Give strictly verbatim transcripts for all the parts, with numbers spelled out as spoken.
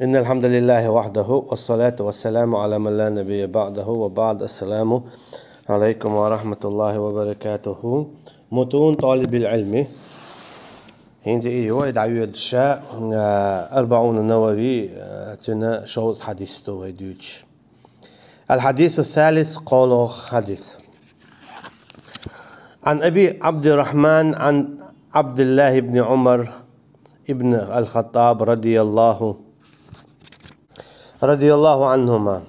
إن الحمد لله وحده، والصلاة والسلام على من لا نبي بعده، وبعد. السلام عليكم ورحمة الله وبركاته. متون طالب العلم. ХӀинца и йой дӀайоьдуш, а, Арбаъун ан-Навави, а, цуьнан шовзткъа хьадис ду вай дуьйцуш. الحديث الثالث, кхоалгӀа хьадис. عن أبي عبد الرحمن عن عبد الله بن عمر بن الخطاب رضي الله، رضي الله عنهما.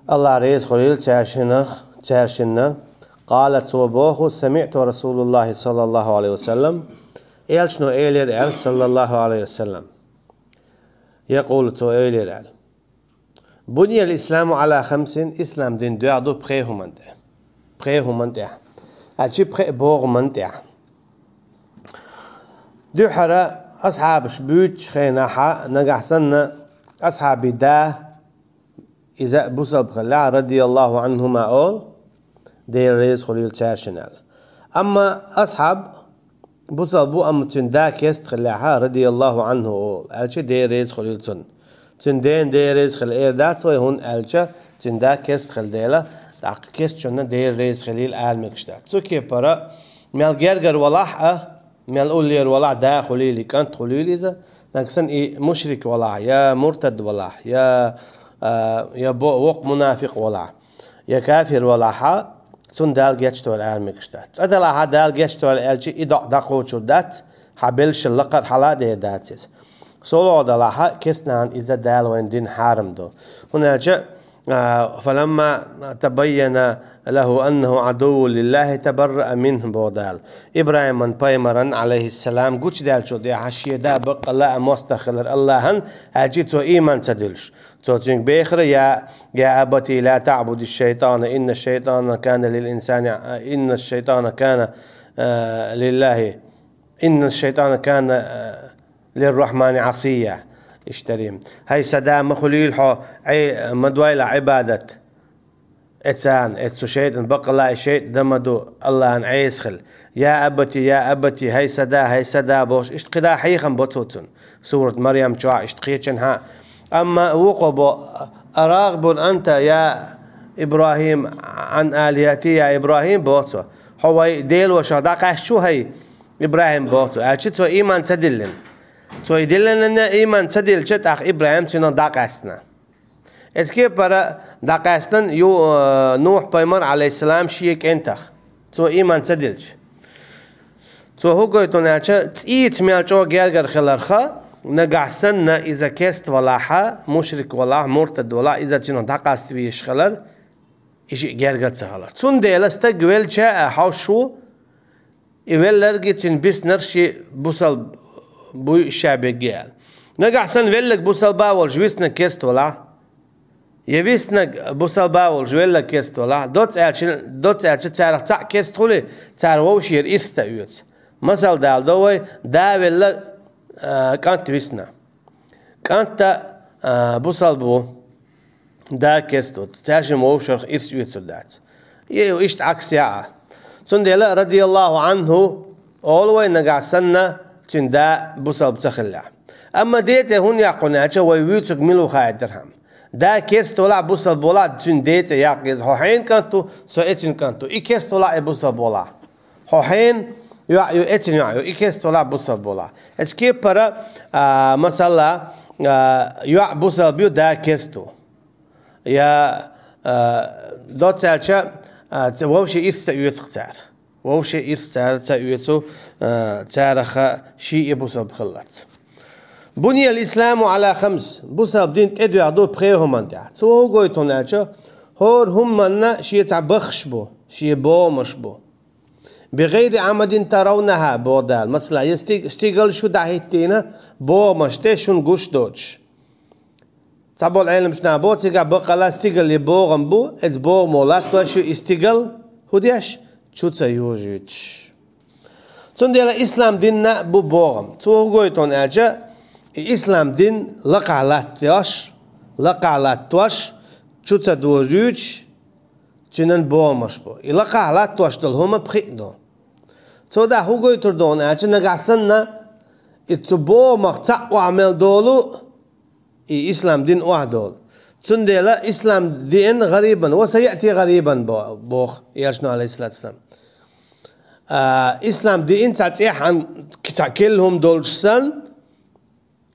АллахӀ реза хуьлийла цаьршинах, цаьршинна. قال, цо боху: سمعت رسول الله صلى الله عليه وسلم, элчано элира аьлла, صلى الله عليه وسلم. يقول, цо элира аьлла: بني الإسلام على خمس, ислам дин доьгӀна ду пхеа хӀуманна тӀехь. Пхеа хӀуманна тӀехь. А чи пхеа богӀаман тӀехь. Дуьххьара асхьабаш буьйцучу хенахьа, нагахь санна асхьабий да, иза бусалба хиллехь, رضي الله عنهما олу, Дела реза хуьлийла цаьршинна аьлла. Амма асхьаб бусалба ву, амма цуьнан да керста хиллехьа, رضي الله عنه олу, аьлча Дела реза хуьлийла цунна. Цуьнан дена Дела реза хила эр дац вай, хӀунда аьлча цуьнан да керста хилла дела, тӀаккха керстачунна Дела реза хилийла ала мегаш дац. Цу кепара, мел гергара валахь а, мел уллера валахь, да хуьлийла, кӀант хуьлийла иза, нагахь санна и мушрик валахь, я муртад валахь, я, а, я бо-, воккха мунафикъ валахь, я кафир валахьа, цунна Дала гечдойла ала мегаш дац. ЦӀа делахьа Дала гечдойла аьлча, и доӀа дӀакхочур дац, хьан белшал лакхара хьала а дер дац иза. СолгӀа делахьа, керстанахьа иза Дала вайна дина хьарам ду. ХӀунда аьлча, а, فلما تبين له أنه عدو لله تبرأ منه, боху Дала. ИбрахӀиман пайхамаран, Ӏалайхиссалам, гучудаьллачул тӀаьхьа шен да баккъалла а мостагӀа хилар АллахӀан, аьлча цо ийман ца диллуш. Цо цуьнга бехира: يا، يا أبت لا تعبد الشيطان، إن الشيطان كان للإنسان، إن الشيطان كان، а, لله، إن الشيطان كان، а, للرحمن عصيا. Иштта дарий. ХӀай сан да, ма хуьлийла хьо, Ӏе-, ма дойла Ӏибадат эцан, эцу шайтӀан, баккъалла и шайтӀа дан ма ду АллахӀан Ӏеса хила. يا أبت، يا أبت, хӀай сан да, хӀай сан да бохуш, иштта кхидӀа хьехам бо цо цунна. Сурат Марьям чохь иштта кхечанхьа. Амма вукхо бо: أراغب أنت يا إبراهيم عن آلهتي يا إبراهيم, боху цо. Хьо вай Делошах дӀакъаьсташ ву, хӀай ИбрахӀим, боху цо. Аьлча цо ийман ца диллина. Цо и диллина ийман ца диллича, тӀаккха ИбрахӀим цуьнах дӀакъаьстина. Эцу кепара дӀакъаьстина ю-, э, Нухь-пайхамар, Ӏалайхиссалам, шен кӀентах. Цо ийман ца диллича. Цо хӀун гойту аьлча, цӀийца мел чӀогӀа гергара хиларха, нагахь санна иза керста валахьа, мушрик валахь, муртад валахь, иза цуьнах дӀакъаста везаш хилар, и шиъ гергара ца хилар. Цундела стаг велча а хьовш ву, и велларг а, цуьнан биснарг а ши бусалба буй ша бегге аьлла. Нагахь санна велларг бусалба а волуш, виснарг керста валахь, я виснарг бусалба а волуш, велларг керста валахь, доцца аьлча, доцца аьлча, царах цхьаъ керста хуьлий, цара вовшера ирс ца оьцу. Масал даладо вай, да велла, а, кӀант висна. КӀант а, а, бусалба ву, да керста ву, цаьршимма вовшарх ирс оьцур дац. И иштта Ӏакс яӀа. Цундела, радияллаху Ӏанху, олу вай нагахь санна, цуьнан да бусалба ца хиллехь. Амма ден цӀе хӀунда яккха аьлча, вай вуьйцург мила ву хаийтархьама. Да керста валахь, бусалба валахь, цуьнан ден цӀе яккха иза. Хьо хьенан кӀант ву, со эцуьнан кӀант ву. И керста валахь, и бусалба валахь. Хьо хьенан йоӀ ю, эцуьнан йоӀ ю, и керста валахь, бусалба валахь. Эцу кепара, а, масала, а, йоӀ бусалба ю, да керста ву. Я, а, доцца аьлча, а, ца-, вовше ирс ца оьцу-кх цара. Вовше ирс цара ца оьцу, а, царах шиъ а бусалба хиллалц. بني الإسلام على خمس, бусалба дин тӀедоьгӀна ду пхе хӀуманна тӀехь. Цо хӀун гойту аьлча, хӀора хӀуманна шен цхьа баххаш бу, шен богӀамаш бу. بغير عمد ترونها, боху Дала. Масала, я стиг-, стигал шу дӀахӀиттийна, богӀамаш тӀе шуна гуш доцуш. Цхьаболу Ӏеламчу наха боху, цигахь баккъалла стигал я богӀам бу, эцу богӀамо латтош ю и стигал, хӀун деш, чу ца йожуьйтуш. Цундела ислам динна бу богӀам. Цо хӀун гойту аьлча, и ислам дин лакхахь латтош, лакхахь латтош, чу ца дожуьйтуш, цуьнан богӀамаш бу. И лакхахь латтош долу хӀума пхиъ ду. Цо дӀа хӀун гойтур ду аьлча, нагахь санна, и цу богӀамах цхьаъ охьа мел долу, и ислам дин охьадолу. Цундела ислам диъна гӀарибан, ва саяти гӀарибан бо-, боху Элчано, алейхиссалату вассалам. А, ислам диъна цхьа цӀеххьана, цхьа келла хӀума долчу санна,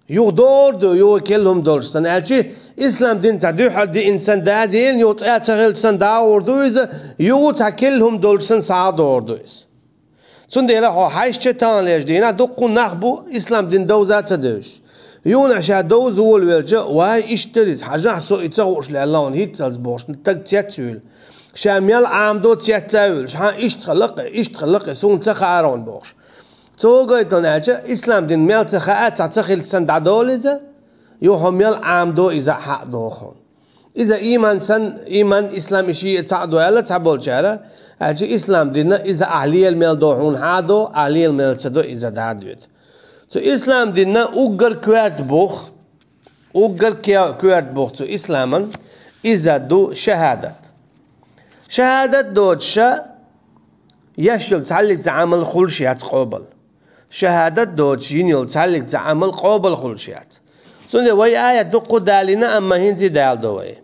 юха догӀур ду, юха келла хӀума долчу санна. Аьлчи, ислам дин цхьа дуьххьара диъна санна, да а диъна, юха цкъа а ца хилча санна, догӀур ду иза, юха цхьа келла хӀума долчу санна, схьа а догӀур ду иза. Цундела хьо хьаьжча таханлерчу дийнахь дуккха нах бу, ислам дин довза а ца девзаш. Юха ша довза волавелча, вай, иштта дара иза, хьажахь, со и ца хууш лелла хьуна хӀинццалц бохуш, стаг цецвуьйлу. Ша мел Ӏамадо цецвуьйлуш, хьан иштта хилла-кх, иштта хилла-кх, суна ца хаьара хьуна бохуш. Цо гайтон аьлча, ислам дин мел ца хаьа, цхьа ца хилча санна дӀадолу иза, юха хьо мел Ӏамадо иза а хьаъ доху хьуна. Иза ийман санна, ийман, ислам и шиъ цхьаъ до аьлла цхьаболчара, аьлча ислам динна иза ахь лела мел до хьуна хьадо, ахь лела мел ца до иза дӀадоьцу. Цу ислам динна уггар коьрта бух, уггар ке-, коьрта бух цу исламан, иза ду шахадат. Шахадат доцуша, еш йолу цхьаллиг цхьа Ӏамал хуьлуш яц къобал. Шахадат доцуш йина йолу цхьаллиг цхьа Ӏамал къобал хуьлуш яц. Цундела вай аят дуккха далийна, амма хӀинца а даладо вай.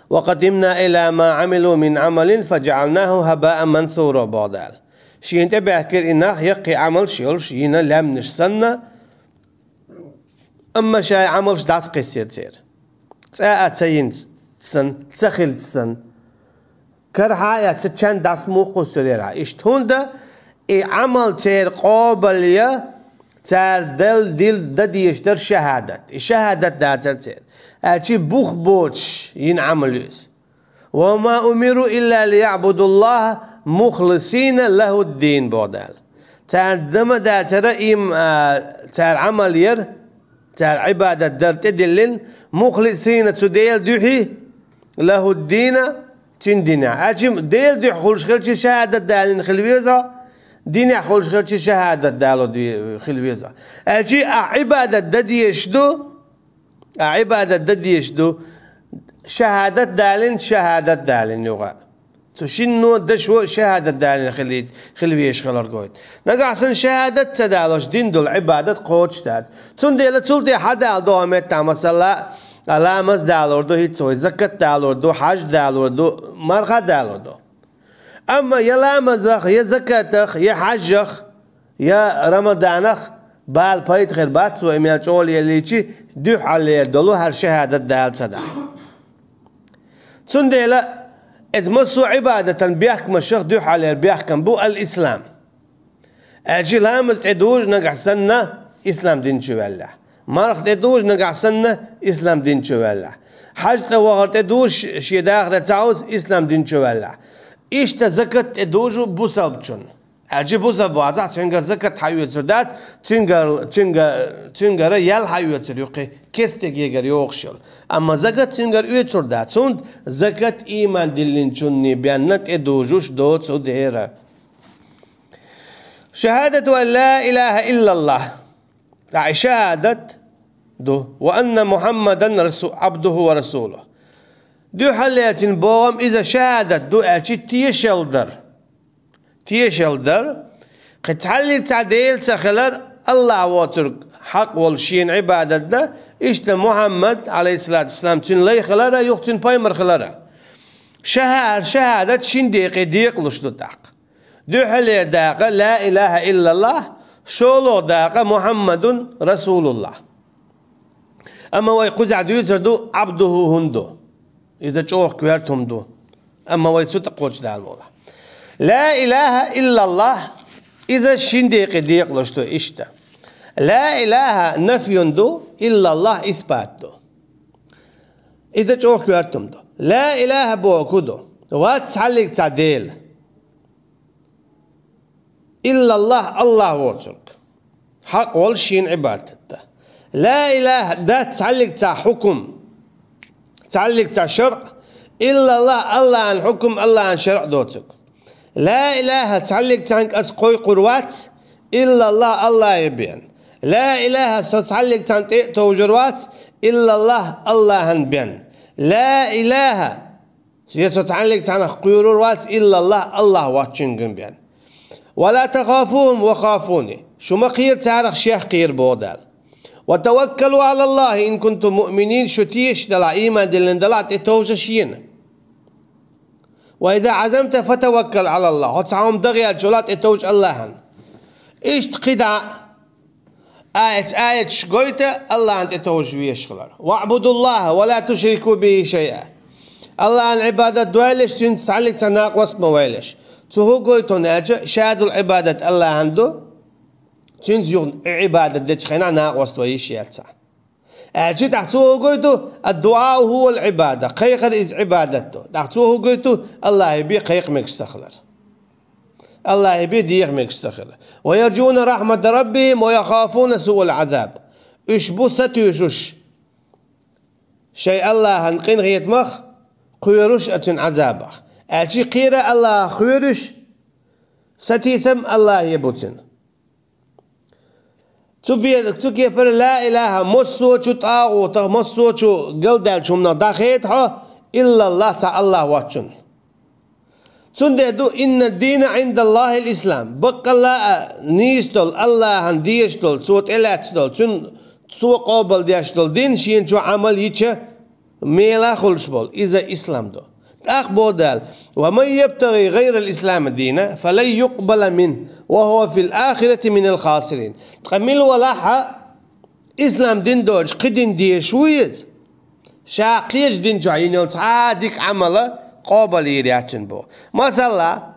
«Ва къадимна иля ма Ӏамилу мин Ӏамалин фаджаӀалнаху хабаан мансура», боху Дала. Шена тӀебаьхкира и нах яккхий Ӏамалш йолуш, йина лаьмнаш санна, амма шайн Ӏамалш дӀасакхиссира церан. ЦӀа а ца йинчу санна, ца хилча санна. Карахь а эцна, чан дӀасамукъуссур яра. Иштта хӀунда и Ӏамал церан къобал ян, цара дал-, дил-, дан дезаш дара шахадат. И шахадат дацара церан. Аьлчи бух боцуш йина Ӏамал ю иза. «Ва ма умиру илля лияӀбудуллаха мухлисина лахуддин», боху Дала. Царна дан ма дацара им, а, цара Ӏамал яра, цара Ӏибадат дар тӀедиллина, мухлисина, цу Делан дуьхьа, лахуддина, цуьнан динехь. Аьлчи Делан дуьхьа хуьлуш хилчи шахадат далийна хила веза, динехь хуьлуш хилчи шахадат дало де-, хила веза. Аьлчи ахь Ӏибадат дан дезаш ду, ахь Ӏибадат дан дезаш ду, шахадат далийна, шахадат далийна юкъа. Цу шинно дашо шахадат далийна хила, хила везаш хилар гойту. Нагахь санна шахадат ца далош дин долу Ӏибадат кхочуш дац. Цундела цул тӀе хьадала догӀу меттахь, масала, ламаз далор ду хӀинца вай, закат далор ду, хьаж далор ду, марха далор ду. Амма я ламазах, я закатах, я хьажах, я Рамаданах бала пайда хир бац, вай мел чӀогӀа лелийчи, дуьххьарлера долу хӀара шахадат дала ца дахь. Цундела иза массо а Ӏибадатан бехкамашах дуьххьарлера бехкам бу ал-ислам. Аьлчи ламаз тӀедужу нагахь санна ислам дин чу ваьллехь. Марха тӀедужу нагахь санна ислам дин чу ваьллехь. Хьаж цӀа вахар тӀедужу ш-, шен дахаре ца хьовза ислам дин чу ваьллехь. Иштта закат тӀедужу бусалбачунна. Аьлчи бусалба вацахь, цуьнгара закат хьаоьцур дац, цуьнгара, цуьнга-, цуьнгара ял хьаоьцур ю кхин кестегегара йогӀуш йолу. Амма закат цуьнгара оьцур дац, хӀунда закат ийман диллинчунний бенна тӀедужуш доцу дера. Шахадату ан ла илаха иллаллах. Ткъа и шахадат ду, ва анна Мухьаммадан расу-, абдуху ва расулуху. Дуьххьарлецина бохам иза шахадат ду аьлчи тешал дар. Тешал дар. Кхин цхьаллиг цхьа Дела ца хилар, Аллах воцург хьакъ волу шена Ӏибадат дан, иштта Мухьаммад, алейхиссалату вассалам, цуьнан лай хилара, юха цуьнан пайхамар хилара. Шаха-, шахадат шин декъе декъалуш ду тӀаккха. Дуьххьалера дакъа ла илаха иллаллах, шолгӀа дакъа Мухьаммадун расулуллах. Амма вай кхузахь дуьйцур ду, абдуху хӀун ду. Иза чӀогӀа коьрта хӀума ду. Амма вай цу тӀе кхочушдала волахь. Ла илаха иллаллах, иза шин декъе декъалуш ду иштта. Ла илаха нафьюн ду, иллаллах исбат ду. Иза чӀогӀа коьрта хӀума ду. Ла илаха боху хӀун ду? Вац цхьаллиг цхьа Дела. Иллаллах, Аллах воцург. Хьакъ волу шена Ӏибадат дан. Ла илаха, дац цхьаллиг цхьа хьукум, цхьаллиг цхьа шаръ, иллаллах, Аллахьан хьукум, Аллахьан шаръ доцург. Ла илаха, цхьаллиг цхьаьнга ас кхойкхур вац, иллаллах, Аллахье бен. Ла илаха, со цхьаллиг цхьаьна тӀе а товжур вац, иллаллах, Аллахьан бен. Ла илаха, я со цхьаллиг цхьанах кхоьрур вац, иллаллах, Аллах воцчуьнган бен. Ва ла тахафухум ва хафуни. Шу ма кхера царах, шех кхера, боху Дала. وتوكلوا على الله إن كنتم مؤمنين, шу тешаш далахь, иман диллина далахь, тӀетовжа шена. وإذا عزمت فتوكل على الله, хьо цхьа хӀума дан гӀерташ велахь, тӀетовжа Аллахьан. Иштта кхидӀа а, эц аяташ гойту Аллахьан тӀетовжаш везаш хилар. واعبدوا الله ولا تشركوا به شيئا. Аллахьан Ӏибадат дойла, цуьнца цхьаллиг цхьа накъост ма войла. Цо хӀун гойту аьлча, шадолу Ӏибадат Аллахьан ду, цуьнца юха Ӏибадат дечу хенахь накъост вай йиш яц цхьа. Аьлча тӀаккха цо хӀун гойту, الدعاء هو العبادة, кхайкхар иза Ӏибадат ду. ТӀаккха цо хӀун гойту, Аллахье бен кхайкха мегаш ца хилар. Аллахье бен деха мегаш ца хилар. ويرجون رحمة ربهم ويخافون سوء العذاب. Уьш бу сатуьйсуш шайн Аллахьан къинхетамах, кхоьруш а цуьнан Ӏазабах. Аьлча кхера Аллахьах кхоьруш, сатийсам Аллахье бу цуьнан. Цу бе-, цу кепара ла илахӀа массо а чу тӀагӀутах, массо а чу галдаьллачу хӀуманах дӀахеда хьо, иллаллахӀ, цхьа Аллахь воцчунна. Цундела ду, إن الدين عند الله الإسلام. Баккъалла а нийса долу, Аллахьан дезаш долу, цо тӀелаьцна долу, цуьнан, цо къобалдеш долу дин шена чохь Ӏамал йича, мела хуьлуш болу, иза ислам ду. ТӀаккха боху Дала: ومن يبتغ غير الإسلام دينا فلن يقبل منه وهو في الآخرة من الخاسرين. Ткъа мила валахь а, ислам дин доцуш кхин дин дезаш ву иза, ша кхечу дин чохь йина йолу цхьа а дика Ӏамал къобал йийр яц цуьнан боху. Масала,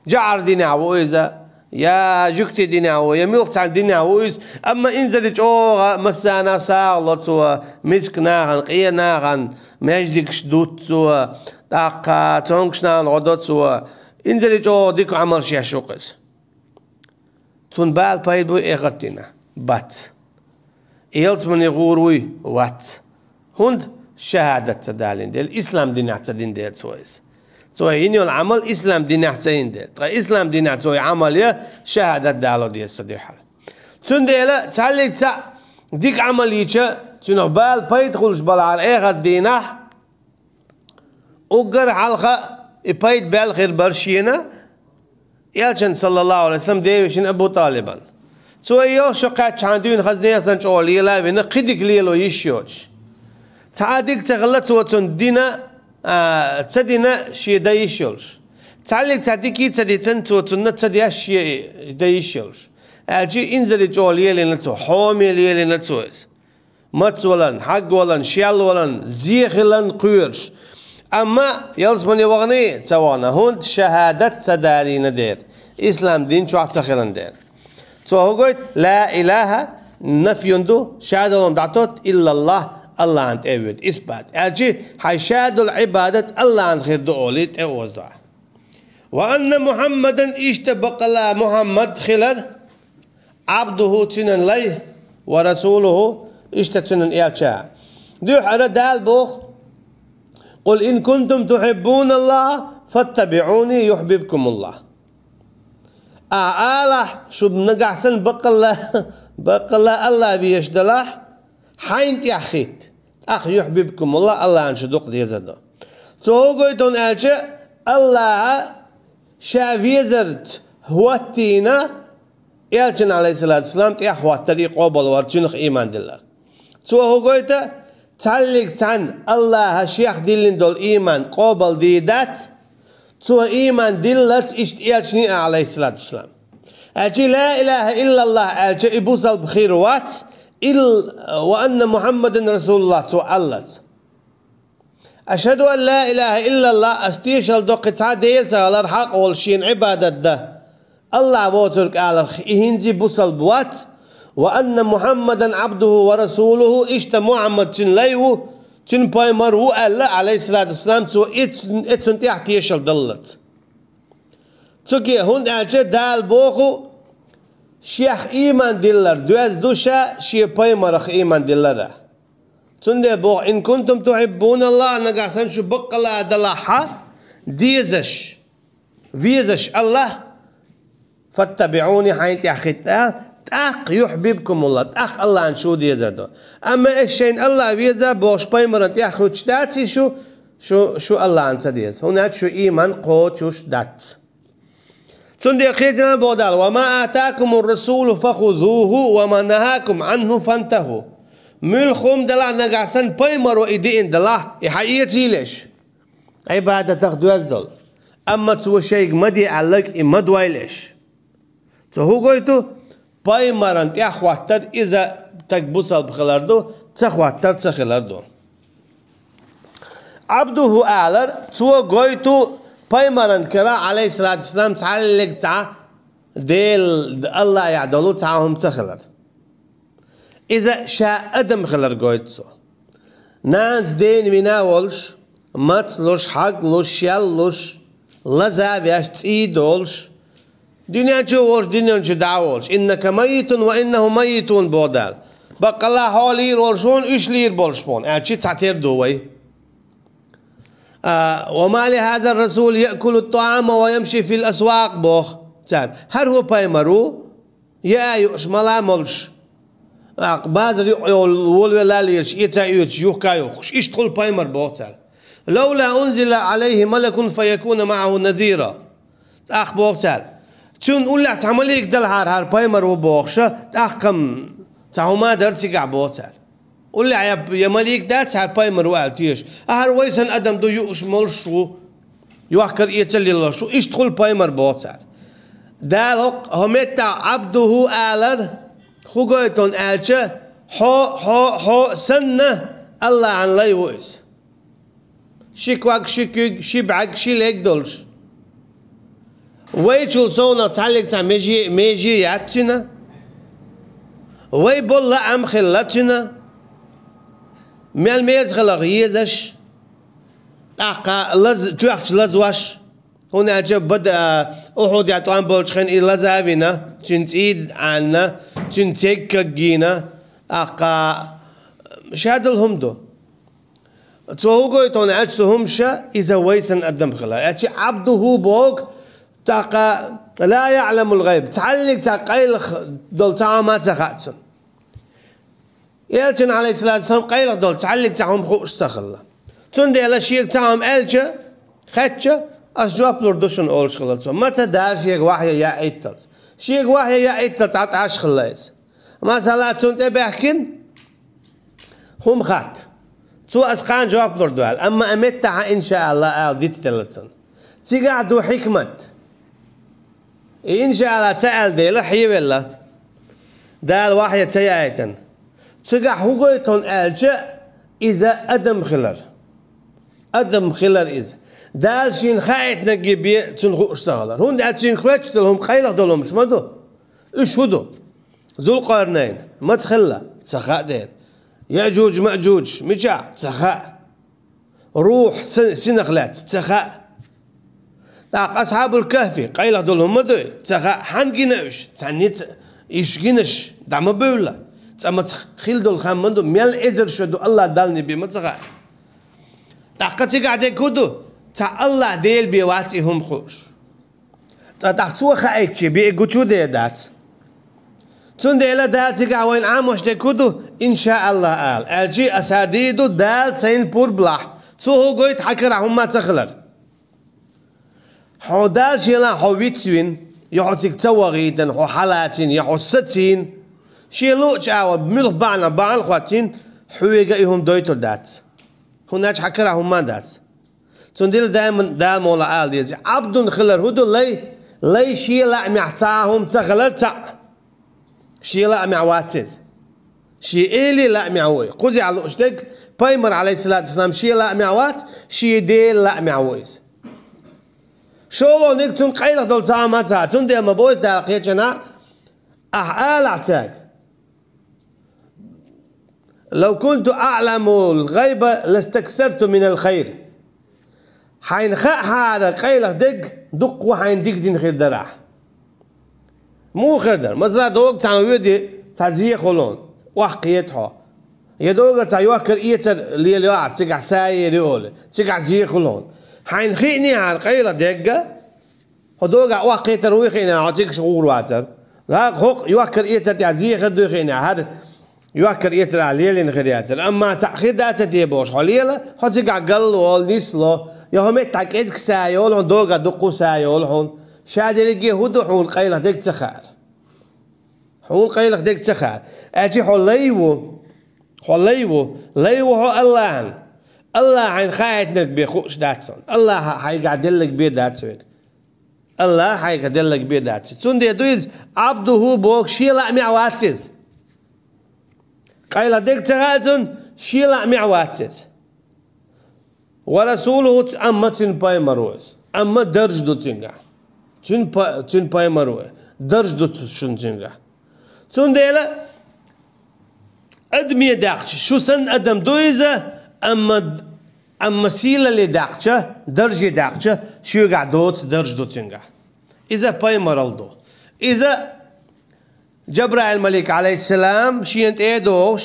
жӀар динехь ву иза, я жуьгтийн динехь ву, я муьлхха цхьана динехь ву иза, амма инзаре чӀогӀа массарна а сагӀа ло цо, мискачу нахана, къен нахана маьждигаш дутту цо, тӀаккха цомгуш нахана гӀо до цо, инзаре чӀогӀа дика Ӏамалш еш ву-кх иза. Цунна бала пайда буй эхарт дийнахь? Бац. Ялсамане гӀур вуй? Вац. ХӀунда? ШахӀадат ца далийна дела, ислам динехь ца дина дела цо иза. Цо йина йолу Ӏамал ислам динехь ца йина дела. Ткъа ислам динехь цо и Ӏамал ян, шахӀадат дало деза цо дуьххьара. Цундела цхьаллиг цхьаъ дика Ӏамал йича, цуьнах бала пайда хуьлуш балахьара эхарт дийнахь, уггар хьалха и пайда баьлла хир бара шена, Элчан, саллаллаху алейхи ва саллям, девешина Абу ТӀалибан. Цо и йолуш кхаьччахьана дуьйна хаза несан чӀогӀа лела а вина, кхин дика лело йиш йоцуш. Цхьа а дика ца хилла цо цунна дина, а, ца дина шен дан йиш йолуш. Цхьаллиг цхьа дика а ца дитина цо цунна ца деш шен дан йиш йолуш. Аьлча инзаре чӀогӀа лелийна цо, хьоме лелийна цо иза. Мацвалан, хьагвалан, шелвалан, зе хиларна кхоьруш. Амма ялсамане вахана а ца вахана, хӀунда? ШахӀадат ца далийна дела, ислам дин чохь ца хиларна дела. Цо хӀун гойту? Ла илахӀа нафьюн ду, шадолун дӀатотту, иллаллахӀ, Аллахьан тӀе а воьду, исбат. Аьлча хьайн шадолу Ӏибадат Аллахьан хир ду олий тӀеоза доӀа. Ва анна Мухьаммадан, иштта баккъалла Мухьаммад хилар, Ӏабдуху, цуьнан лай, ва расулуху, иштта цуьнан элча. Дуьххьара Дала боху: «Къул ин кунтум тухьиббуналлаха, фаттабиӀуни юхьбибкумуллах». Ахьа алахь, шу нагахь санна баккъалла, баккъалла Аллах везаш далахь, хьайна тӀехь хӀитта. ТӀаккха юхьбибкумуллах, Аллахьан шу дукха дезар ду. Цо хӀун гойту аьлча, Аллаха ша везарца хӀоттийна, элчан, алейхиссалату вассалам, тӀехь хӀоттар и къобал вар, цуьнах ийман диллар. Цо хӀун гойту, цхьаллиг цхьаьна Аллаха шех диллина долу ийман къобал дийр дац, цо ийман диллалц иштта элчане а, алейхиссалату вассалам. Аьлча ла илаха иллаллах аьлча, и бусалба хир вац, ил-, ва анна Мухьаммадан расулуллах цо аллалц. Ашхаду ан ла илаха иллаллах, ас тешалла до кхин цхьа Дела ца хилар хьакъ волуш шена Ӏибадат дан. Аллах воцург аларх и хӀинца бусалба вац, ва анна Мухьаммадан Ӏабдуху ва расулуху, иштта Мухьаммад цуьнан лай ву, цуьнан пайхамар ву аьлла, алейхиссалату вассалам, цо и ц-, и цунна тӀехь тешалла даллалц. Цуьнан, хӀунда аьлча Дала боху, шех ийман диллар доьзна ду ша шен пайхамарах ийман диллара. Цундела боху: «Ин кунтум тухьиббуналлах», нагахь санна шу баккъалла далахь, дезаш, везаш Аллах, «фаттабиӀуни», хьайна тӀехь хӀитта, тӀаккха «юхьбибкумуллах», тӀаккха Аллахьан шу дезар ду. Амма аш шайна Аллах веза бохуш пайхамаран тӀехь хӀуьттуш дац и шу, шу, шу Аллахьан ца деза. ХӀунда аьлча шу ийман кхочуш дац. Цундела кхетина боху Дала: «Ва ма атакумур расулу фахузуху, ва ма нахакум анху фантаху». Муьлха хӀума делахь нагахь санна пайхамаро и деана делахь, и хьаэцийла аша. Ӏибадатах доьзна долу. Амма цо шайга ма де аьлларг, и ма дойла аша. Цо хӀун гойту? Пайхамаран тӀехь хӀоттар, иза стаг бусалба хилар ду, ца хӀоттар ца хилар ду. Ӏабдуху алар, цо гойту пайхамаран кара, алейхиссалату вассалам, цхьаллиг цхьа Дела, Аллахьехь долу цхьа хӀума ца хилар. Иза ша адам хилар гойту цо. Нанас дена вина а волуш, мац луш, хьаг луш, шел луш, лаза а веш, цӀий а долуш, дуьнен чу а волуш, дуьнен чу дӀа а волуш. «Иннака майитун ва иннахум майитун», – боху Дала. Баккъалла хьо лийр волуш ву хьуна, уьш лийр болуш бу хьуна, аьлча цхьатера ду вай. А, «Ва ма ли хазар расул яъкулу тӀаама ва ямши фил асвакъ», – боху цара. ХӀара хӀун пайхамар ву? Яа юуш, мала а молуш, аккха базар юкъа йолу волавелла а лелаш, эца а оьцуш, юхка а юхкуш. Иштта хуьлу пайхамар боху цара. «Лаула унзила алайхи малакун фаякуна мааху назира». ТӀаккха боху цара: «Цунна уллехь цхьа малик далахьара, хӀара пайхамар ву бохуша, тӀаккха-м цхьа хӀума а дара цигахь», – боху цара. Уллехь я, я малик дац, хӀара пайхамар ву аьлла теша. АхӀара вай санна адам ду, юуш, молуш ву, йохкар эца лелош ву, иштта хуьлу пайхамар боху цара. Дала хӀокху, хӀокху меттехь Ӏабдуху алар, хӀун гойту аьлча, хьо, хьо, хьо санна Аллахьан лай ву иза. Ши ког, ши куьг, ши бӀаьрг, ши лерг долуш. Вайчул совнах цхьаллиг цхьа меже, меже яц цуьнан. Вай болу лаам хилла цуьнан. Мел мерза хиларх езаш, тӀаккха лаз-, тоьхча лазош. ХӀунда аьлча бада, а, Ухьудехь тӀом болчу хенахь и лаза а вина, цуьнан цӀий а Ӏанна, цуьнан церг кагйийна, тӀаккха шадолу хӀума ду. Цо хӀун гойту аьлча, цу хӀумаша иза вай санна адам хилар. Аьлча Ӏабдуху боху, тӀаккха ла яъламул гӀайб, цхьаллиг цхьа къайлаха долу цхьа хӀума а ца хаьа цунна. Элчанна, алейхиссалату вассалам, къайлаха долу цхьаллиг цхьа хӀума хууш ца хилла. Цундела шега цхьа хӀума аьлча, хаьттича, ас жоп лур ду шуна олуш хилла цо. Маца Дала шега вахья яийталц. Шега вахья яийталц Ӏа тӀаш хилла иза. Масала, цунна тӀе баьхкина хӀума хатта. Цо ас кхана жоп лур ду аьлла, амма а меттахьа, иншаалла, ала дицделла цунна. Цигахь ду хьикмат. И иншаалла ца аьлла дела, хьевелла. Дала вахья ца яийтина. Цигахь хӀун гойту аьлча, иза адам хилар. Адам хилар иза. Дала шена хаийтинарг бен цунна хууш ца хилар. ХӀунда аьлча цуьнга хоьттуш долу хӀума къайлаха долу хӀумаш ма ду. Уьш хӀун ду? Зулкъарнайн маца хилла? Ца хаьа дела. Яъжуж-Маъжуж мичахь? Ца хаьа. Рухь си-, синах лаьцна? Ца хаьа. ТӀаккха Асхьабул Кахфи къайлаха долу хӀума ма дуй? Ца хаьа. Хьанна гина уьш? Цхьа ницкъ, уьш гинарш дӀа ма бевлла. Цкъа маца хилла долу хан ма ду, мел эзар шо ду Аллах Далла бен ма ца хаьа. ТӀаккха цигахь дерг хӀун ду? Цхьа Аллах Дела бен вац и хӀума хууш. Ткъа тӀаккха цо хаийтча, бен гучу а дер дац. Цундела Дала цигахь вайна Ӏамош дерг хӀун ду? Иншаалла ала. Аьлча а аса дийр ду Дала сайна пурба лахь. Цо хӀун гойту хьан карахь хӀумма ца хилар? Хьо Дала шена хьо вицвина, я хьо цига ца вахийтина, хьо хьалацийна, я хьо сацийна, шен луъучу агӀор муьлха бахьана, бахьана хӀоттийна, хьоьга и хӀума дойтур дац. ХӀунда аьлча хьан карахь хӀумма а дац. Цундела даиман Дала муха ала деза: Ӏабдун хилар хӀун ду, лай, лай шен лаамехь цхьа хӀума ца хилар цхьаъ. Шен лаамехь вац иза. Шен эле лаамехь ву и. Кхузахь лууш дерг, пайхамар, алейхиссалату вассалам, шен лаамехь вац, шен Делан лаамехь ву иза. ШолгӀаниг цунна къайлаха долу цхьа хӀума ца хаьа. Цундела ма боху Дала кхечанхьа, ахь алахь цаьрга: «Лав кунту аъламул гӀайба ластаксарту минал хайр». Хьайна хаахьара къайлаха дерг, дуккха хьайна дика дина хир дара ахь. Муха хир дара? Масала, догӀу цхьа воьду, цхьа зен хуьлу хьуна, охьакхета хьо. Я догӀу цхьа йохкар-эцар лелайо ахь, цигахь са ер ю олий, цигахь зен хуьлу хьуна. Хьайна хиънехьара къайлаха дерг, хьо догӀу охьакхетар вуй хиъна, хьо цигахь гӀур вацара. ХӀокху йохкар-эцар тӀехь зен хир дуй хиъна, хӀара йохкар-эцар ахь лелийна хир яцара. Амма цхьаъ хир дац те бохуш хьо лела, хьо цигахь галволу, нисло, я хьо меттахь кӀезиг са йолу хьуна, догӀу дуккха са йолу хьуна. Ша дерриге хӀун ду хьуна къайлаха дерг ца хаьара. Хьуна къайлаха дерг ца хаьара. Аьлча хьо лай ву, хьо лай ву, лай ву хьо Аллахьан. Аллахьа хьайна хаийтинарг бен хууш дац хьуна. Аллахьа хьайгахь делларг бен дац хьоьга. Аллахьа хьайгахь делларг бен дац. Цундела ду иза, Ӏабдуху боху шен лаамехь вац иза. Къайлаха дерг ца хаьа цунна, шен лаамехь вац иза. Ва расулуху, амма цуьнан пайхамар ву иза. Амма дарж ду цуьнгахь. Цуьнан па-, цуьнан пайхамар ву. Дарж ду цу-, шуна цуьнгахь. Цундела адаме даьккхича, шу санна адам ду иза, амма, амма сийлалле даьккхича, дарже даьккхича, шуьгахь доцу дарж ду цуьнгахь. Иза пайхамаралла ду. Иза Джабраил-малик, алейхиссалам, шена тӀе а догӀуш,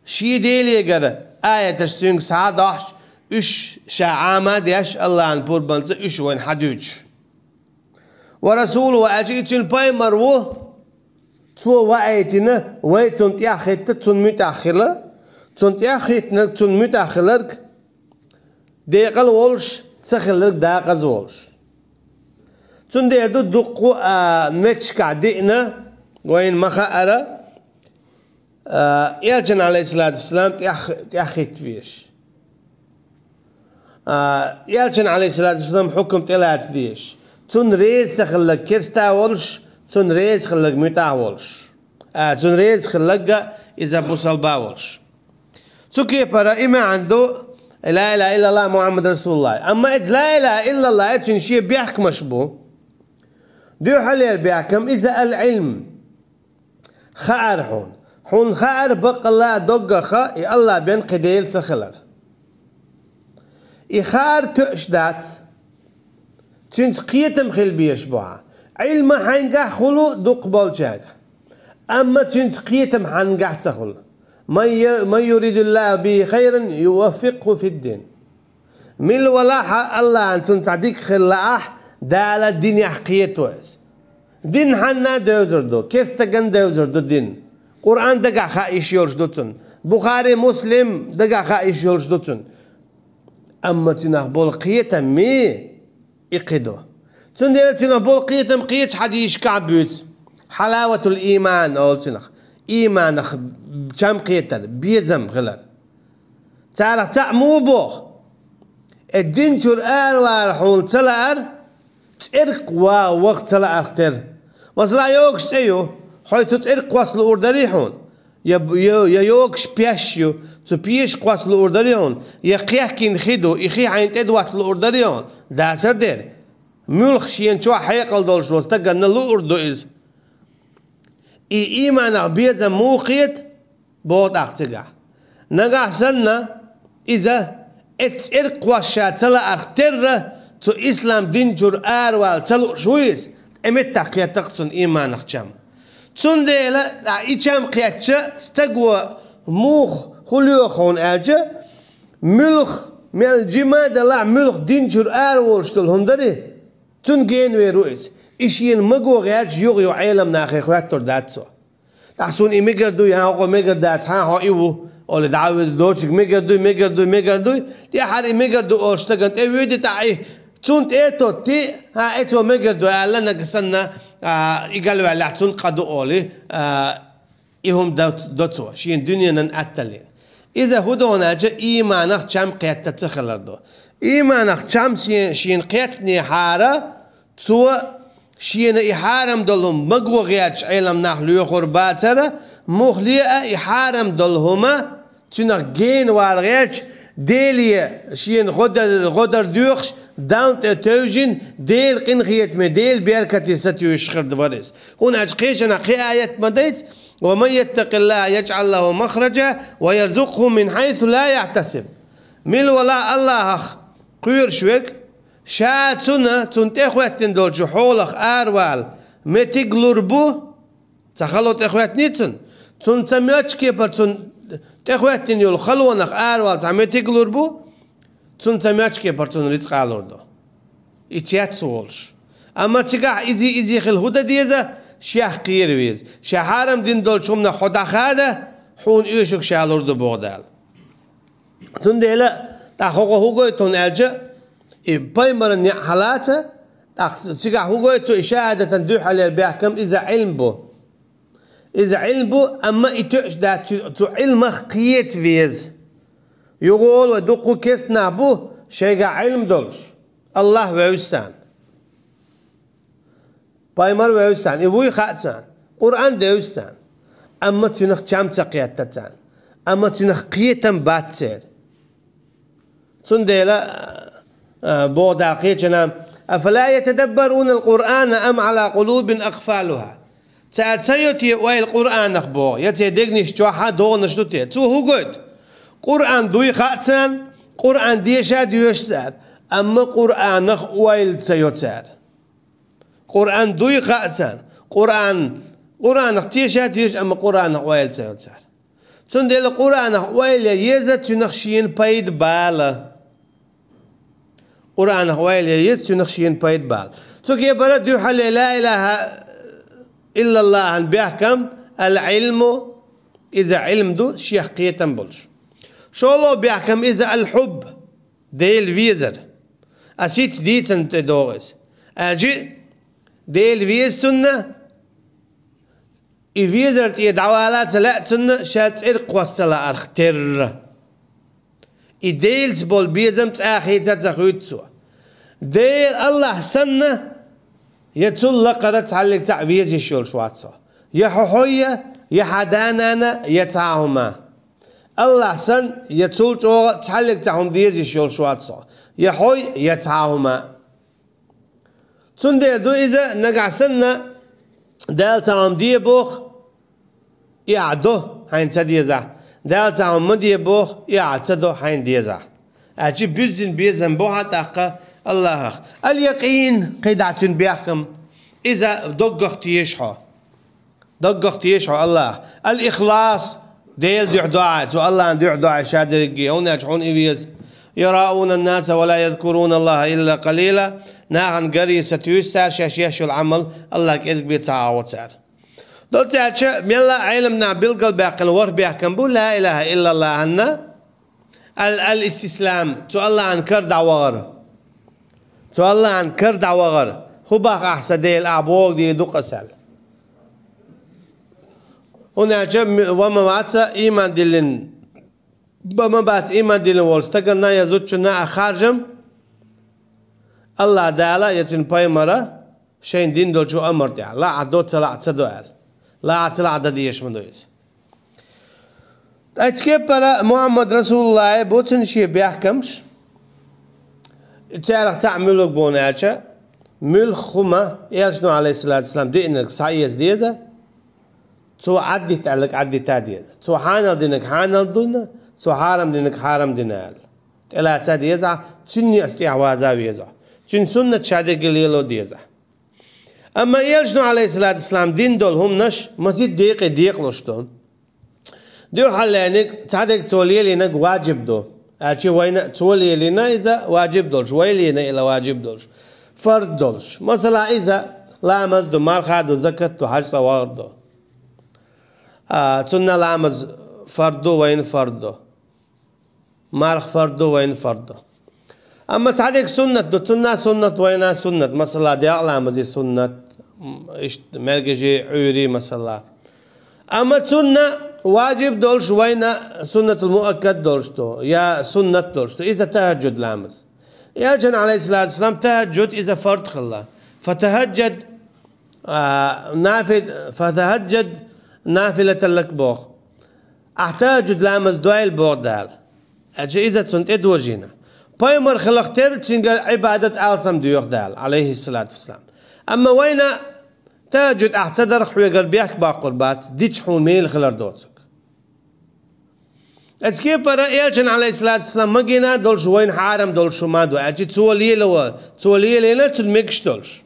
шен Делегара аяташ цуьнга схьа а дохьуш, уьш ша Ӏама а деш, Аллахьан пурбанца уьш вайна хьадуьйцуш. Ва расулуху, аьлча и цуьнан пайхамар ву, цо ваийтина, вай цунна тӀехӀитта, цунна муьтӀахь хила, цунна тӀехӀиттинарг, цунна муьтӀахь хиларг, декъала волуш, ца хилларг декъаза волуш. Цундела ду дуккха а меттигашкахь деана, вайна ма хаара, а, Элчан, алейхиссалату вассалам, тӀех-, тӀехӀитта везаш. А, Элчан, алейхиссалату вассалам, хьукам тӀелаца дезаш. Цунна реза ца хилларг керста волуш, цунна реза хилларг муьтӀахь волуш. А, цунна реза хилларг иза бусалба волуш. Цу кепара и маьӀна ду, ла илаха иллаллах Мухьаммад расулуллах. Амма иза ла илаха иллаллах, цуьнан шен бехкамаш бу. Дуьххьарлера бехкам иза ал-Ӏилм. Хаьара хьуна. Хьуна хаьара баккъалла доггах и Аллахь бен кхин Дела ца хилар. И хаар тоьаш дац. Цуьнца кхетам хила безаш бу хьан. Ӏилма хьайгахь хуьлу дукхахболчаьрга. Амма цуьнца кхетам хьайгахь ца хуьлу. Ман ю-, ман юридиллаху бихи хайран юваффикъху фиддин. Мила валахь а Аллахьан цунна цхьа дика хилла ахь, Дала динехь кхето иза. Дин хьанна а девзар ду, кестаган а девзар ду дин. Къуръан дагахь хаа йиш йолуш ду цунна. Бухари, Муслим дагахь хаа йиш йолуш ду цунна. Амма цуьнах болу кхетам ми и кхин ду. Цундела цуьнах болу кхетам кхечу хьадисашкахь буьйцу. Хьалаватул ийман олу цуьнах. Ийманах чам кхетар, безам хилар. Царах цхьаъ муха боху? Э, дин чуьра аравала хьуна ца лаар, цӀеркъа ваха ваха ца лаарх тера. Масала, йогуш цӀе ю, хьо цу цӀеркъост луур дарий хьуна? Я, я, я йогуш пеш ю, цу пешахкост луур дарий хьуна? Я кхехкина хи ду, и хи хьайна тӀедотта луур дарий хьуна? Дацар дера. Муьлха шена чохь хьекъал долуш волу стаганна луур ду иза. И ийманах безам муха кхета? Боху тӀаккха цигахь. Нагахь санна, иза эцу цӀеркъост ша ца лаарх терра, цу ислам дин чуьра аравала ца лууш ву иза, тӀе меттах кхетта-кх цунна ийманах чам. Цундела, а, и чам кхетча, стаго муха хӀун лоьху хьуна аьлча, муьлха, мел жима а далахь, муьлха дин чуьра ара волуш долу хӀума дарий, цунна генавер ву иза. И шена маго гӀерташ юха-юха Ӏеламнахе хӀоьттур дац цо. Ахь суна и мегар дуй, хьан хӀокхо мегар дац, хьан хьо и ву, олий, дӀа а вуьду, доцург мегар дуй, мегар дуй, мегар дуй, тӀаьхьара и мегар ду олуш стагана тӀе вуьйди, тӀаккха и цунна тӀе а тоттий, хьан, э, цо мегар ду аьлла, нагахь санна, а, и галваьллехь цунна къа ду олий, а, и хӀума до, до цо, шена дуьненан атталлина. Иза хӀун ду хьуна аьлча, ийманах чам кхетта ца хилар ду. Ийманах чам шен-, шена кхеттинехьара, цо шена и хьарам долу хӀума маго гӀерташ Ӏеламнах лоьхур бацара, муххале а и хьарам долу хӀума цуьнах генавала гӀерташ, Деле шена гӀо дар, гӀо дар доьхуш, Далла тӀе тевжина, Делан къинхетаме, Делан беркате сатуьйсуш хир вара иза. ХӀунда аьлча кхечанхьа кхин аят ма дайца: «Ва ман яттакъиллаха яжӀал лаху махраджа ва ярзукъху мин хьайсу ла яхьтасиб». Мила валахь Аллахах кхоьруш верг, ша цунна, цунна тӀехӀоьттина долчу хьолах аравала меттиг лур бу, цхьа хало тӀехӀоьттиний цунна? Цунна ца моьттучу кепара цунна тӀехӀоьттина йолу халонах аравала цхьа меттиг лур бу, цунна ца моьттучу кепара цунна рицкъа лур ду. И цец волуш. Амма цигахь изий-изий хила хӀун дан деза? Шех кхера веза. Ша хьарам дина долчу хӀуманах хьо дӀахада, хьуна оьшург ша лур ду боху Дала. Цундела тӀаккха хӀокхо хӀун гойту хьуна аьлча, и пайхамаран неӀ хьалаца, ТӀаккха цигахь хӀун гойту, и шахӀадатан дуьхьал яр бехкам иза Ӏилм бу. Иза Ӏилм бу, амма и тоьаш дац, цу, цу Ӏилмах кхета веза. Юха олу вай дуккха кестнах бу, шайгахь Ӏилм долуш. Аллах вевза царна. Пайхамар вевза царна. И вуй хаьа царна. Къуръан девза царна. Амма цуьнах чам ца кхетта царна. Амма цуьнах кхетам бац церан. Цундела, а, боху Дала кхечанхьа: «Афала ятадаббаруна ал-Къуръана ам ала къулубин акъфалуха?» Цара ца йо те ойла Къуръанах боху, я церан дегнаш чохь а догӀанаш ду те? Цо хӀун гойту? Къуръан дуй хаьа царна, Къуръан деша а доьшу цара, амма Къуръанах ойла ца йо цара. Къуръан дуй хаьа царна, Къуръан, Къуръанах теша а теша, амма Къуръанах ойла ца йо цара. Цундела Къуръанах ойла ян еза, цуьнах шена пайда бала. Къуръанах ойла ян еза, цуьнах шена пайда бала. Цу кепара дуьхьал ян ла илаха иллаллахьан бехкам, ал-Ӏилму, иза Ӏилм ду, шех кхетам болуш. ШолгӀа бехкам иза ал-хьубб, Дела везар. Ас хӀинца дийцина тӀедогӀу иза. Аьлча, Дела веза цунна, и везар тӀе дӀавала а ца лаьа цунна, ша цӀерга кхосса лаарх терра. И Делаца болу безам цкъа а хийца а ца хуьйцу цо. Дела, Аллах санна, я цул лакхара цхьаллиг цхьаъ везаш йолуш вац хьо. Я хьо хьо я, я хьан да-нана, я цхьа а хӀума. Аллах санна, я цул чӀогӀа цхьаллиг цхьа хӀума дезаш йолуш вац хьо. Я хьо я, я цхьа а хӀума. Цундела ду иза, нагахь санна, Дала цхьа хӀума де боху, и ахь до, хьайна ца дезахь. Дала цхьа хӀума ма де боху, и ахь ца до, хьайна дезахь. Аьлча буьззина безам бу хьан тӀаккха Аллахах. Ал-якъин, кхидӀа цуьнан бехкам, иза доггах теша хьо. Даггах теша хьо Аллах. Ал-ихлас, Делан дуьхьа доӀа, цу Аллахьан дуьхьа доӀа ша дерриге, хӀунда аьлча хьуна и веза. Юраъуна ан-наса ва ла язкуруна Аллаха илла къалила. Нахана гаре сатуьйсу цара, шаьш еш йолу Ӏамал Аллах кӀезиг бен ца хьахо цара. Доцца аьлча, мелла а Ӏеламнаха билгалбаьккхина ворхӀ бехкам бу ла илаха иллаллахьанна, Ал-, ал-истислам, цу Аллахьан кара дӀавахар. Цу Аллахьан кара дӀавахар. ХӀун боху ахь, сан Дела, ахь бохург дийр ду-кх ас аьлла. ХӀунда аьлча м-, ва ма вац ийман диллина, ва ма бац ийман диллина волу стаганна я зудчунна а харжам, Аллах Дала я цуьнан пайхамара шайна дина долчу амар тӀехь, лаахь до, ца лаахь ца до аьлла. Лаахь ца лаахь дан дезаш ма ду иза. Ткъа цу кепара Мухьаммад Расулуллахь бу цуьнан шен бехкамаш. Царах цхьаъ муьлхарг бу аьлча, муьлхха хӀума, Элчано, Ӏалайхиссалату вассалам, диънарг схьаэца деза, цо Ӏаддита аьлларг Ӏаддита деза. Цо хьанал динарг хьанал дина, цо хьарам динарг хьарам дина аьлла. ТӀелаца деза, цуьнан ниъас тӀехь ваза веза. Цуьнан суннат шадерриге лело деза. Амма Элчано, Ӏалайхиссалату вассалам, дина долу хӀуманаш масийтта декъе декъалуш ду. Дуьххьарлерниг, цхьадерг цо лелийнарг ваджиб ду. Аьлча вайна цо лелийна иза ваджиб долуш, вай лелийна иза ваджиб долуш, фарз долуш. Масала, иза ламаз ду, марха ду, закат ду, хьаьж-цӀа вахар ду. А, цунна ламаз фарз ду, вайна фарз ду. Марха фарз ду, вайна фарз ду. Амма цхьадерг суннат ду, цунна суннат, вайна суннат. Масала, декъа ламазе суннат, м, иштта мергаши, Ӏуьйри, масала. Амма цунна ваджиб долуш, вайна суннатул муаккад долуш ду, я суннат долуш ду. Иза тахаджуд ламаз. Элчан, Ӏалайхиссалату вассалам, тахаджуд иза фард хилла. Фатахаджад А, нафи-, фатахаджад нафилатан лак боху. Ахь тахаджуд ламаз дойла боху Дала. Аьлча иза цунна тӀедожийна. Пайхамар хиларх терра цуьнгара Ӏибадат алсам доьху Дала, Ӏалайхиссалату вассалам. Амма вайна тахаджуд ахь ца дарх хьоьгара бехк баккхур бац, дича хьуна мела хилар доцург. Оцу кепара Элчан, Ӏалайхиссалату вассалам, магийна долуш вайна хьарам долуш хӀума ду, аьлча цо лело, цо лелийна цунна мегаш долуш.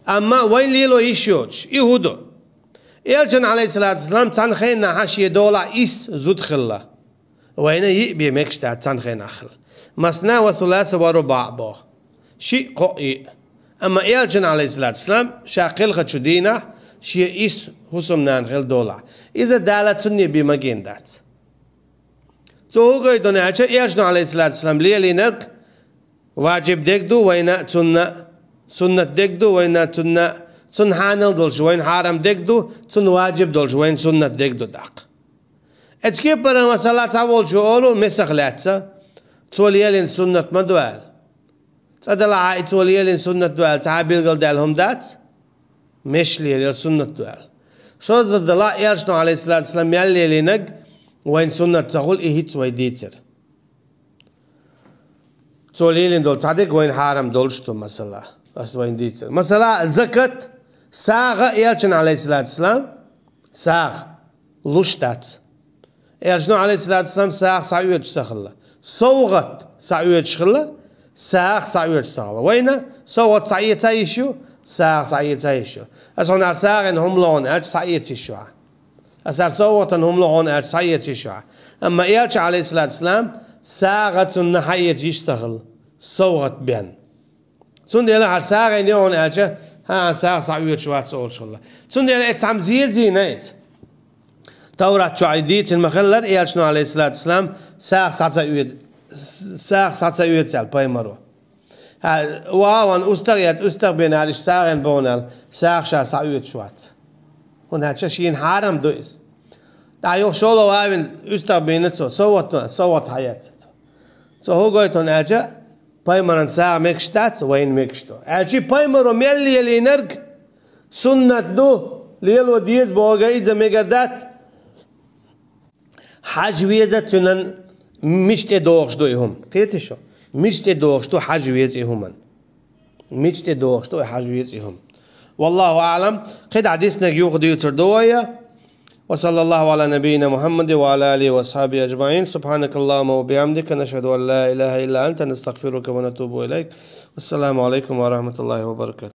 Амма вайна лело йиш йоцуш, и хӀун ду? Элчан, Ӏалайхиссалату вассалам, цхьана хенахь шен долахь исс зуда хилла. Вайна йиъ бен мегаш дац цхьана хенахь хилла. Масна ва суласа ва рубаъ боху. Шиъ, кхоъ, йиъ. Амма Элчан, Ӏалайхиссалату вассалам, ша кхелхачу дийнахь шен исс хӀусамнана хилла долахь. Иза Дала цунна бен магийна дац. Цо хӀун гойту аьлча, Элчано, Ӏалайхиссалату вассалам, лелийнарг ваджиб дерг ду, вайна цунна суннат дег ду вайна, цунна, цунна хьанал долуш вайна хьарам дег ду, цунна ваджиб долуш вайна суннат дег ду тӀаккха. Эцу кепара, масала, цхьаволчо олу месах лаьцна, цо лелийна суннат ма ду аьлла. ЦӀа далахь а и цо лелийна суннат ду аьлла, цхьа а билгалдаьлла хӀума дац, меш лелийна суннат ду аьлла. Шозза далахь а, Элчано, Ӏалайхиссалату вассалам, мел лелийнарг вайна суннат ца хуьлу, и хӀинца вай дийцира. Цо лелийна долу цхьа дерг вайна хьарам долуш ду, масала, ас вайна дийцира. Масала, закат, сагӀа, Элчано, Ӏалайхиссалату вассалам, сагӀа луш дац. Элчано, Ӏалайхиссалату вассалам, сагӀа схьаоьцуш ца хилла. СовгӀат схьаоьцуш хилла, сагӀа схьаоьцуш ца хилла. Вайна совгӀат схьаэца йиш ю, сагӀа схьаэца йиш ю. Ас хьуна хӀара сагӀина хӀума лохьуна аьлча, схьаэца йиш ю хьан. Ас хӀара совгӀатана хӀума лохьуна аьлча, схьаэца йиш ю хьан. Амма Элча, Ӏалайхиссалату вассалам, сагӀа цунна схьаэца йиш ца хилла, совгӀат бен. Цундела хӀара сагӀина йохьуна аьлча, хӀан, сагӀа схьаоьцуш вац олуш хилла. Цундела и цхьамма зезийна иза. Таврат чохь и дийцина ма-хиллара, Элчано, Ӏалайхиссалату вассалам, сагӀа схьа ца оьцу, сагӀа схьа ца оьцу аьлла пайхамаро. ХӀа, ван устагӀ яц, устагӀ бен аьлла, иштта сагӀина бохьуна аьлла, сагӀа ша схьаоьцуш вац. ХӀунда аьлча шена хьарам ду иза. ТӀаккха юха шолгӀа ван вина устагӀ бийна цо, совгӀат, совгӀат хьаэца цо. Цо хӀун гойту хьуна аьлча, пайхамаран сагӀа мегаш дац, вайна мегаш ду. Аьлча пайхамаро мел лелийнарг суннат ду, лело деза бохург иза мегар дац. Хьажа веза цуьнан мича тӀе догӀуш ду и хӀума. Кхетий шу? Мича тӀе догӀуш ду хьажа веза и хӀуман. Мича тӀе догӀуш ду и хьажа веза и хӀума. Валлаху аӀлам, кхидӀа диснарг юха дуьйцур ду вай. وصلى الله على نبينا محمد وعلى آله وأصحابه أجمعين. سبحانك اللهم وبحمدك، نشهد أن لا إله إلا أنت، نستغفرك ونتوب إليك. والسلام عليكم ورحمة الله وبركاته.